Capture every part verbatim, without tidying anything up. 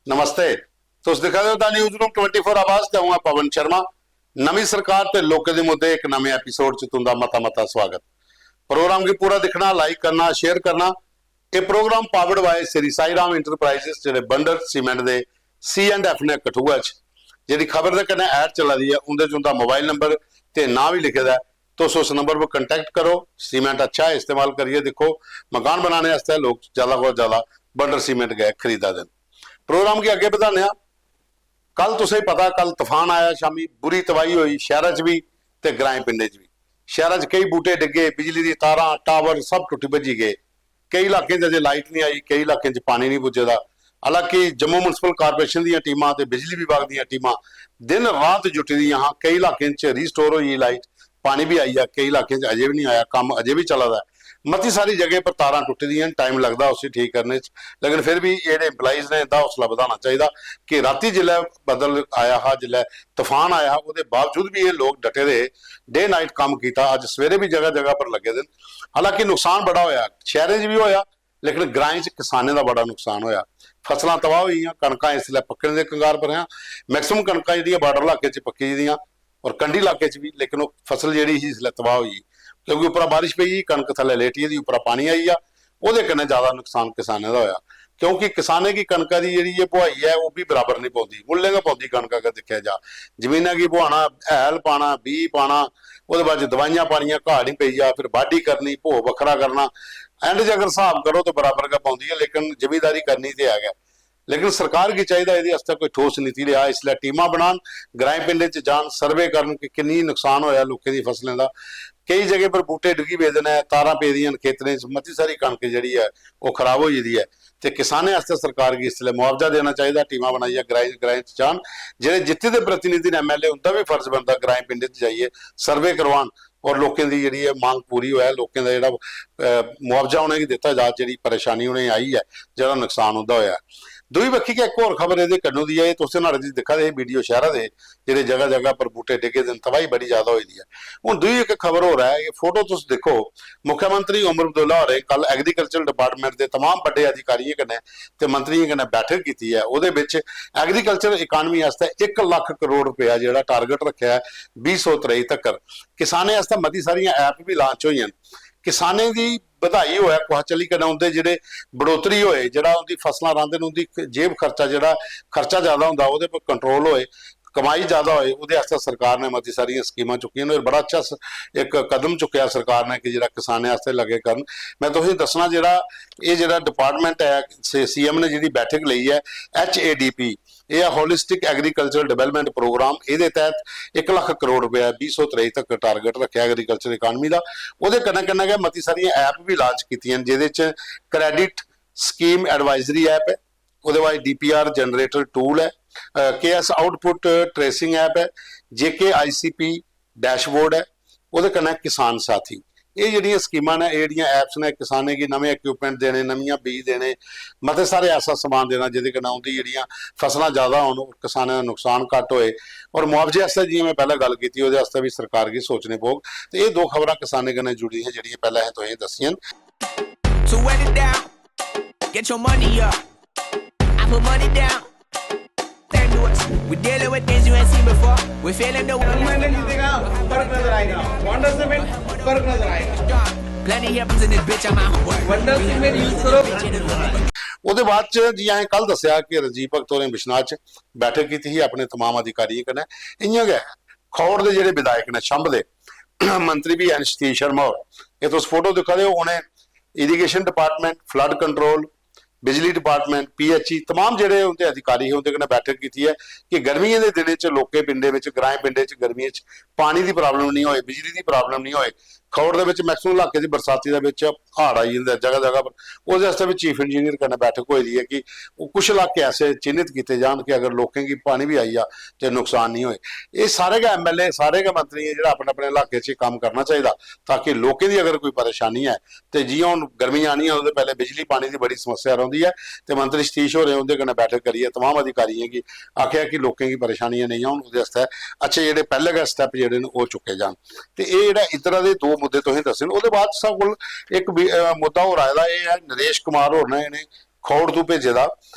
नमस्ते। तुस दिक्खा दे ओ the news room twenty four आवाज ते अ'ऊं आं पवन शर्मा। नमीं सरकार ते लोकें दे मुद्दे इक नमें एपिसोड च तुं'दा मता मता स्वागत। प्रोग्राम गी पूरा दिक्खना, लाइक करना, शेयर करना। एह् programme powered by Shri Sai Ram enterprises, जेह्ड़े बंडर सीमेंट दे सी एंड एफ ने कठुआ च, जेह्ड़ी खबर दे कन्नै ऐड चला दी ऐ, उं'दे च उं'दा मोबाइल नंबर ते नांऽ बी लिखे दा ऐ। तुस उस नंबर पर कंटैक्ट करो। सीमेंट अच्छा ऐ, इस्तेमाल करियै दिक्खो। मकान बनाने आस्तै लोक ज्यादा कोला ज्यादा बंडर सीमेंट गै खरीदा दे न। प्रोग्राम गी अग्गें बधाने आं। कल तुसें पता, कल तफान आया, शामी बुरी तबाही होई शैह्रा च बी ते ग्राएं पिंडें च बी। शैह्रा च केई बूह्टे डिग्गे, बिजली दी तारां, टावर सब टुट्टी भज्जी गे। केई इलाकें च अजें लाइट नहीं आई, केई इलाकें च पानी नहीं पुज्जे दा। हालांकि जम्मू म्युनिसिपल कारपोरेशन दियां टीमां ते बिजली विभाग दियां टीमां दिन रात जुटी दियां हां। केई इलाकें च रिस्टोर होई गेई लाइट, पानी भी आई गेआ, केई इलाकें च अजें बी नहीं आया, कम्म अजें बी चला दा ऐ। मती सारी जगह पर तारां टुट्टी दियां न, टाइम लगदा उसी ठीक करने च, लेकिन फिर भी एह् जेह्ड़े एम्प्लाइज ने, इंदा हौसला बधाना चाहिदा कि रातीं जिसलै बदल आया हा, जिसलै तफान आया हा, ओह्दे बावजूद बी एह् लोक डटे दे हे, डे नाइट कम्म कीता। अज्ज सवेरे बी जगह जगह पर लग्गे दे न। हालांकि नुकसान बड़ा होया, शैह्रें च बी होया, लेकिन ग्राएं च किसानें दा बड़ा नुकसान होया। फसलां तबाह होई गेइयां, कनकां इसलै पक्कने दे कंगार पर हैं। मैक्सिमम कनकां जेह्ड़ियां बार्डर इलाके च पक्की दियां और कंढी इलाके च बी, लेकिन ओह् फसल जेह्ड़ी ही इसलै तबाह होई गेई, क्योंकि उप्परा बारिश पेई गेई, कनक थल्लै लेटी गेदी, उप्परा पानी आई गेआ, ओह्दे कन्नै ज्यादा नुकसान किसानें दा होया। क्योंकि किसानें गी कनका दी जेह्ड़ी एह् बुहाई ऐ, ओह् बी बराबर निं पौंदी, मुल्लें गै पौंदी कनक अगर दिक्खेआ जा। जमीना गी बुहाना, हैल पाना, बीऽ पाना, ओह्दे बाद च दवाइयां पानियां, घाऽ निं पेई जा, फिर बाड्डी करनी, भो बक्खरा करना, एंड च अगर स्हाब करो ते बराबर गै पौंदी ऐ, लेकिन जमींदारी करनी ते है गै। लेकिन सरकार गी चाहिदा एह्दे आस्तै कोई ठोस नीति लिआ, इसलै टीमां बनान, ग्राएं पिंडें च जान, सर्वे करन कि किन्नी नुकसान होया लोकें दी फसलें दा। केई जगह पर बूह्टे डिग्गी पेदे न, तारां पेदियां न खेतरें च, मती सारी कनक जेह्ड़ी ऐ ओह् खराब होई गेदी ऐ। ते किसानें आस्तै सरकार गी इसलै मुआवजा देना चाहिदा, टीमां बनाइयै ग्राएं ग्राएं च जान। जेह्ड़े जित्ते दे प्रतिनिधि न, एमएलए, उंदा बी फर्ज बनदा ग्राएं पिंडें च जाइयै सर्वे करवान और लोकें दी जेह्ड़ी ऐ मंग पूरी होऐ, लोकें दा जेह्ड़ा, अ, मुआवजा उ'नेंगी दित्ता जा, जेह्ड़ी परेशानी उ'नेंगी आई ऐ, जेह्ड़ा नुकसान उंदा होया ऐ। दूई बक्खी गै इक होर खबर एह्दे कन्नू दी ऐ, एह् तुस न्हाड़े च दिक्खा दे हे, वीडियो शैह्रा दे, जेह्ड़े जगह जगह पर बूह्टे डिग्गे दे न, तबाही बड़ी ज्यादा होई दी ऐ। हून दूई इक खबर होर ऐ, एह् फोटो तुस दिक्खो, मुख्यमंत्री ओमर अब्दुल्ला होरें कल एग्रीकल्चर डिपार्टमेंट दे तमाम बड्डे अधिकारियें कन्नै ते मंत्रियें कन्नै बैठक कीती ऐ। ओह्दे बिच एग्रीकल्चर इकानमी आस्तै इक लक्ख करोड़ रपेआ जेह्ड़ा टारगेट रक्खेआ ऐ बीह् सौ त्रेई तक्कर। किसानें आस्तै मती सारियां ऐप बी लांच होइयां न। किसानें दी बधाई होऐ, कुसै चाल्ली कन्नै उं'दे जेह्ड़े बढ़ोतरी होए, जेह्ड़ा उं'दी फसलां रांह्दे न, उं'दी जेब खर्चा, जेह्ड़ा खर्चा ज्यादा होंदा, ओह्दे पर कंट्रोल होए, कमाई ज्यादा होए, ओह्दे आस्तै सरकार ने मती सारियां स्कीमां चुक्कियां न। और बड़ा अच्छा स-, इक कदम चुक्केआ सरकार ने कि जेह्ड़ा किसानें आस्तै लगे करन। में तुसेंगी दस्सना, जेह्ड़ा एह् जेह्ड़ा डिपार्टमेंट ऐ, सीएम ने जेह्ड़ी बैठक लेई ऐ, एचएडीपी, एह् ऐ होलिस्टिक एग्रीकल्चरल डेवलपमेंट प्रोग्राम। एह्दे तैह्त इक लक्ख करोड़ रपेआ, बीह् सौ त्रेई तक टारगेट रक्खेआ एग्रीकल्चर इकानमी दा। ओह्दे कन्नै कन्नै गै मती सारियां ऐप बी लांच कीतियां न, जेह्दे च क्रेडिट स्कीम एडवाइजरी ऐप ऐ, ओह्दे बाद डीपीआर जनरेटर टूल ऐ, केएस आउटपुट ट्रेसिंग ऐप ऐ, जेके आईसीपी डैशबोर्ड ऐ, ओह्दे कन्नै किसान साथी। एह् जेह्ड़ियां स्कीमां न, एह् जेह्ड़ियां ऐप्स न, किसानें गी नमें इक्विपमेंट देने, नमियां बीज देने, मते सारे ऐसा समान देना जेह्दे कन्नै उं'दी जेह्ड़ियां फसलां ज्यादा होन और किसानें दा नुकसान घट्ट होए। और मुआवजे आस्तै, जि'यां में पैह्लें गल्ल कीती, ओह्दे आस्तै बी सरकार गी सोचने पौग। ते एह् दो खबरां किसानें कन्नै जुड़ी दियां, जेह्ड़ियां पैह्लें असें तुसेंगी दस्सियां न। So wet it down, get your money up. I put money down. Turn to us. We're dealing with things you ain't seen before. We're feeling the फर्क नजर आएगा। वंडर सीमेंट फर्क नजर आएगा। Plenty happens in this bitch, I'm out of work. Wonder cement use करो। ਉਹਦੇ ਬਾਅਦ ਚ ਜੀ ਐਂ ਕੱਲ ਦੱਸਿਆ ਕਿ ਰਜੀਵ ਭਗਤ ਹੋਰੇ ਬਿਸ਼ਨਾਹ ਚ ਬੈਠਕ ਕੀਤੀ ਸੀ ਆਪਣੇ ਤਮਾਮ ਅਧਿਕਾਰੀਆਂ ਕਨੇ। ਇਆਂ ਗਏ ਖੌੜ ਦੇ ਜਿਹੜੇ ਵਿਧਾਇਕ ਨੇ, ਸ਼ੰਭ ਦੇ, ਮੰਤਰੀ ਵੀ ਐਨ ਸਤੀਸ਼ ਸ਼ਰਮਾ ਹੋਰ, ਇਹ ਤੁਸੀਂ ਫੋਟੋ ਦਿਖਾ ਦਿਓ। ਉਹਨੇ ਇਰੀਗੇਸ਼ਨ ਡਿਪਾਰਟਮੈਂਟ, ਫਲੱਡ ਕੰਟਰੋਲ, ਬਿਜਲੀ ਡਿਪਾਰਟਮੈਂਟ, ਪੀਐਚਈ, ਤਮਾਮ ਜਿਹੜੇ ਉਹਦੇ ਅਧਿਕਾਰੀ ਹੈ, ਉਹਦੇ ਕਨੇ ਬੈਠਕ ਕੀਤੀ ਹੈ ਕਿ ਗਰਮੀਆਂ ਦੇ ਦਿਨਾਂ ਚ ਲੋਕੇ ਪਿੰਡੇ ਵਿੱਚ, ਗ੍ਰਾਏ ਪਿੰਡੇ ਚ ਗਰਮੀਆਂ ਚ ਪਾਣੀ ਦੀ ਪ੍ਰੋਬਲਮ ਨਹੀਂ ਹੋਏ, ਬਿਜਲੀ ਦੀ ਪ੍ਰੋਬਲਮ ਨਹੀਂ ਹੋਏ। ਖੌੜ ਦੇ ਵਿੱਚ ਮੈਕਸਿਮਮ ਇਲਾਕੇ ਦੀ ਬਰਸਾਤੀ ਦੇ ਵਿੱਚ ਹਾੜ ਆਈ ਜਾਂਦਾ ਜਗ੍ਹਾ ਜਗ੍ਹਾ ਪਰ। ਉਹਦੇ ਵਾਸਤੇ ਵੀ ਚੀਫ ਇੰਜੀਨੀਅਰ ਕਨੇ ਬੈਠਕ ਹੋਈ ਦੀ ਹੈ ਕਿ ਉਹ ਕੁਝ ਇਲਾਕੇ ਐਸੇ ਚਿੰਨ੍ਹਿਤ ਕੀਤੇ ਜਾਣ ਕਿ ਅਗਰ ਲੋਕਾਂ ਕੀ ਪਾਣੀ ਵੀ ਆਈ ਆ ਤੇ ਨੁਕਸਾਨ ਨਹੀਂ ਹੋਏ। ਇਹ ਸਾਰੇ ਗਾ ਐਮਐਲਏ, ਸਾਰੇ ਗਾ ਮੰਤਰੀ ਹੈ ਜਿਹੜਾ ਆਪਣੇ ਆਪਣੇ ਇਲਾਕੇ 'ਚ ਕੰਮ ਕਰਨਾ ਚਾਹੀਦਾ, ਤਾਂ ਕਿ ਲੋਕਾਂ ਦੀ ਅਗਰ ਕੋਈ ਪਰੇਸ਼ਾਨੀ ਹੈ ਤੇ जियां हून गर्मियां आनियां, ओह्दे पैह्ले बिजली पानी दी बड़ी समस्या रौंह्दी ऐ। ते मंत्री सतीश होरें उं'दे कन्नै बैठक करियै तमाम अधिकारियें गी आखेआ कि लोकें गी परेशानियां नेईं होन, ओह्दे आस्तै अच्छे जेह्ड़े पैह्ले गै स्टैप जेह्ड़े न, ओह् चुक्के जान। ते एह् जेह्ड़ा इद्धरा दे दो मुद्दे तुसें दस्से न। ओह्दे बाद साढ़े कोल इक बी, अ, मुद्दा होर आए दा, एह् ऐ नरेश कुमार होर ने इ'नें खौड़ तू भेजे दा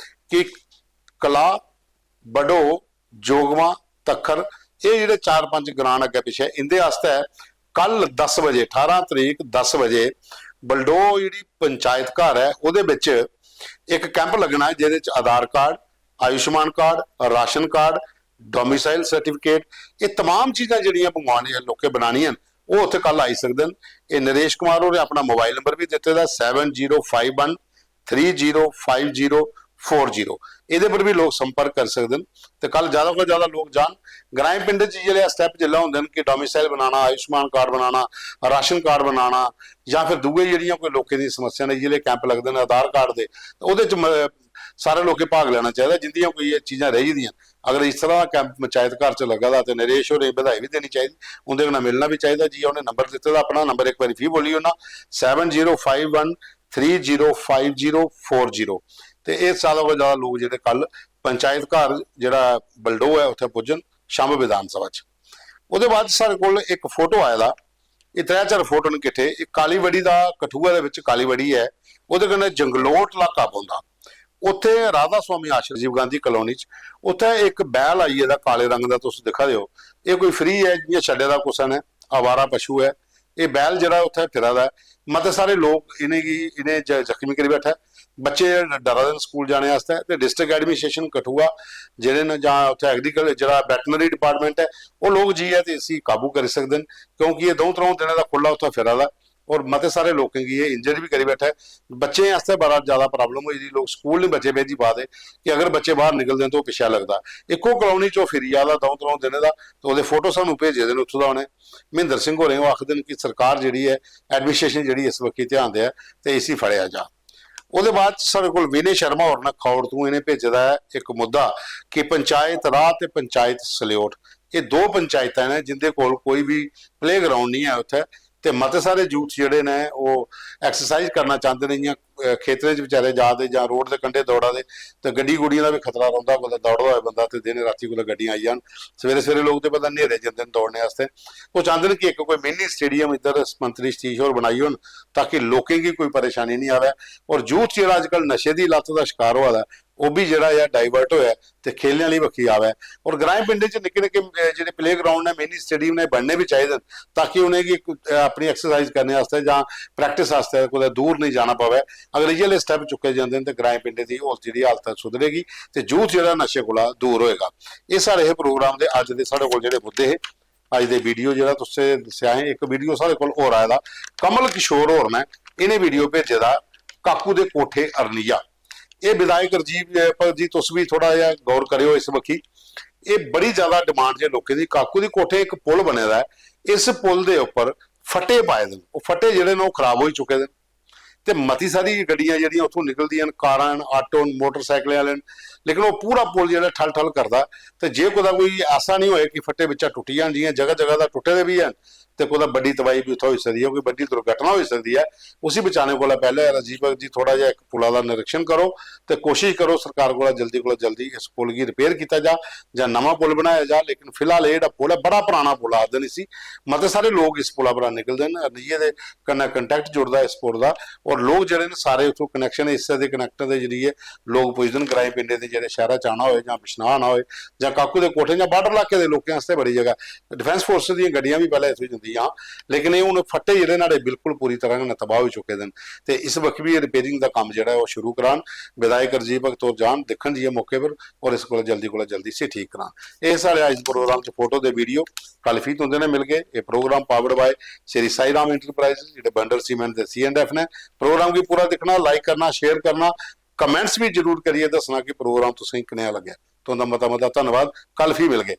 कि कलाह, बडोह, जोगमां, तक्खर, एह् जेह्ड़े चार पंज ग्रांऽ अग्गें पिच्छें, इं'दे आस्तै कल दस बजे, ठारां तरीक दस बजे बलडोह जेह्ड़ी पंचायत घर ऐ, ओह्दे बिच इक कैंप लग्गना ऐ, जेह्दे च Aadhaar card, Ayushman card, ration card, domicile certificate, एह् तमाम चीजां जेह्ड़ियां मंगवाने, लोकें बनानियां न, ओह् उत्थै कल आई सकदे न। एह् नरेश कुमार होरें अपना मोबाइल नंबर बी दित्ते दा, seven zero five one three zero five zero four zero. एह्दे पर बी लोक संपर्क करी सकदे न। ते कल ज्यादा कोला ज्यादा लोक जान। ग्राएं पिंडें च जिसलै स्टैप जिसलै होंदे न कि डोमिसाइल बनाना, आयुष्मान कार्ड बनाना, राशन कार्ड बनाना, जां फिर दूए जेह्ड़ियां कोई लोकें दी समस्या न, जिसलै कैंप लगदे न आधार कार्ड दे, ते ओह्दे च म-, सारे लोकें भाग लैना चाहिदा, जिंदियां कोई एह् चीजां रेही दियां न। अगर इस तरह दा कैंप पंचायत घर च लग्गा दा, ते नरेश होरें बधाई बी देनी चाहिदी, उं'दे कन्नै मिलना बी चाहिदा। जी, उ'नें नंबर दित्ते दा अपना, नंबर इक बारी फ्ही बोली ओड़ना, seven zero five one three zero five zero four zero. ते एह् ज्यादा कोला ज्यादा लोक जेह्ड़े कल पंचायत घर जेह्ड़ा बलडोह ऐ, उत्थै पुज्जन, शांब विधान सभा च। ओह्दे बाद साढ़े कोल इक फोटो आए दा, एह् त्रै चार फोटो न किट्ठे। इक कालीबड़ी दा, कठुआ दे बिच कालीबड़ी ऐ, ओह्दे कन्नै जंगलोट इलाका पौंदा। उत्थै राधा स्वामी आश्रम, राजीव गांधी कॉलोनी च, उत्थै इक बैल आई गेदा काले रंग दा, तुस दिक्खा दे ओ। एह् कोई फ्री ऐ, जि'यां छड्डे दा कुसै ने, आवारा पशु ऐ। एह् बैल जेह्ड़ा उत्थै फिरा दा ऐ। मते सारे लोक इ'नेंगी, इ'नें ज-, जख्मी करी बैठा ऐ। बच्चे डरा दे न स्कूल जाने आस्तै, ते डिस्ट्रिक्ट एडमिनिस्ट्रेशन कठुआ जेह्ड़े न, जां उत्थै एग्रीकल्चर, जेह्ड़ा वेटनरी डिपार्टमेंट ऐ, ओह् लोक जाइयै ते इसी काबू करी सकदे न, क्योंकि एह् द'ऊं त्र'ऊं दिनें दा खु'ल्ला उत्थै फिरा दा ऐ। और मते सारे लोकें गी एह् इंजर्ड बी करी बैठा ऐ। बच्चें आस्तै बड़ा ज्यादा प्रॉब्लम होई दी, लोक स्कूल निं बच्चे भेजी पा दे कि अगर बच्चे बाहर निकलदे न ते ओह् पिच्छें लगदा। इक्को कॉलोनी च ओह् फिरी आ दा द'ऊं त्र'ऊं दिनें दा, ते ओह्दे फोटो सानूं भेजे दे न उत्थूं दा उ'नें। महेंद्र सिंह होरें, ओह् आखदे न कि सरकार जेह्ड़ी ऐ, एडमिनिस्ट्रेशन जेह्ड़ी इस बक्खी ध्यान देऐ ते इसी फड़ेआ जा। ओह्दे बाद च साढ़े कोल विनय शर्मा होर न, खौड़ तों इ'नें भेजे दा ऐ इक मुद्दा कि पंचायत राह ते पंचायत सलेओट, एह् दो पंचायतां न जिंदे कोल कोई बी प्ले ग्राउंड निं ऐ उत्थै। ते मते सारे यूथ जेह्ड़े न, ओह् एक्सरसाइज करना चांह्दे न, इ'यां, अ, खेतरें च बेचारे जा दे जां रोड दे कंढे दौड़ा दे, ते गड्डी गुड्डियें दा बी खतरा रौंह्दा, कुतै दौड़दा होऐ बंदा ते दिन रातीं कुतै गड्डियां आई जान। सवेरे सवेरे लोक ते पता न्हेरे जंदे न दौड़ने आस्तै। ओह् चांह्दे न कि इक कोई मिनी स्टेडियम इद्धर मंत्री सतीश होर बनाई होन, ताकि लोकें गी कोई परेशानी निं आवै। और यूथ जेह्ड़ा अजकल नशे दी लत्त दा शकार होआ दा ऐ, ओह् बी जेह्ड़ा ऐ डाइवर्ट होऐ ते खेलने आह्ली बक्खी आवै। और ग्राएं पिंडें च निक्के निक्के, अ, जेह्ड़े प्ले ग्राउंड न, मिनी स्टेडियम न, एह् बनने बी चाहिदे न, ताकि उ'नेंगी इक, अ, अपनी एक्सरसाइज करने आस्तै जां प्रैक्टिस आस्तै कुतै दूर नेईं जाना पवै। अगर इ'यै लेह् स्टैप चुक्के जंदे न ते ग्राएं पिंडें दी होर जेह्ड़ी हालत ऐ सुधरेगी ते यूथ जेह्ड़ा नशे कोला दूर होएगा। एह् साढ़े हे प्रोग्राम दे अज्ज दे, साढ़े कोल जेह्ड़े मुद्दे हे, अज्ज दे वीडियो जेह्ड़ा तुसें दस्सेआ असें, इक वीडियो साढ़े कोल होर आए दा, कमल किशोर होर ने इ'नें वीडियो भेजे दा, काकू दे कोठे अरनिया। एह् विधायक राजीव, अ, पर जी, तुस बी थोह्ड़ा जेहा गौर करेओ इस बक्खी। एह् बड़ी ज्यादा डिमांड जे लोकें दी, काकू दी कोठे इक पुल बने दा ऐ, इस पुल दे उप्पर फट्टे पाए दे न, ओह् फट्टे जेह्ड़े न ओह् खराब होई चुके दे न। ते मती सारी गड्डियां जेह्ड़ियां उत्थूं निकलदियां न, कारां न, आटो न, मोटरसाइकलें आह्ले न, लेकिन ओह् पूरा पुल जेह्ड़ा ठल ठल करदा। ते जे कुतै कोई ऐसा निं होए कि फट्टे बिच्चा टुट्टी जान, जि'यां जगह जगह दा टुट्टे दे बी हैन, ते कुतै बड्डी तबाही बी उत्थै होई सकदी ऐ, कोई बड्डी दुर्घटना होई सकदी ऐ। उसी बचाने कोला पैह्ले राजीव भगत जी, थोह्ड़ा जेहा इक पुला दा निरीक्षण करो ते कोशिश करो सरकार कोला जल्दी कोला जल्दी इस पुल गी रिपेयर कीता जा जां नमां पुल बनाया जा। लेकिन फिलहाल एह् जेह्ड़ा पुल ऐ, बड़ा पराना पुल आखदे न इसी, मते सारे लोक इस पुला परा निकलदे न, अरनिये दे कन्नै कंटैक्ट जुड़दा इस पुल दा, और लोक जेह्ड़े न सारे उत्थूं कनैक्शन, हिस्से दे कनैक्टर दे जरिए लोक पुजदे न ग्राएं पिंडें दे, जेह्ड़े शैह्रा च आना होए जां बिश्नाह् आना होए जां काकू दे कोठे जां बार्डर इलाके दे लोकें आस्तै बड़ी जगह। डिफेंस फोर्स दियां गड्डियां बी पैह्लें इत्थूं जंदियां हां, लेकिन एह् हून फट्टे जेह्ड़े न्हाड़े बिल्कुल पूरी तरह कन्नै तबाह होई चुके दे न। ते इस बक्खी बी रिपेयरिंग दा कम्म जेह्ड़ा ऐ ओह् शुरू करान। विधायक राजीव भगत होर जान, दिक्खन जाइयै मौके पर, और इस कोला जल्दी कोला जल्दी इसी ठीक करान। एह् साढ़े अज्ज प्रोग्राम च फोटो ते वीडियो। कल फ्ही तुं'दे नै मिलगे। एह् programme powered by Shri Sai Ram enterprise, जेह्ड़े बंडल सीमेंट ते सी एंड एफ ने। प्रोग्राम गी पूरा दिक्खना, लाइक करना, शेयर करना, कमेंट्स बी जरूर करियै दस्सना कि प्रोग्राम तुसेंगी कनेहा लग्गेआ। तुं'दा मता मता धन्नवाद। कल फ्ही मिलगे।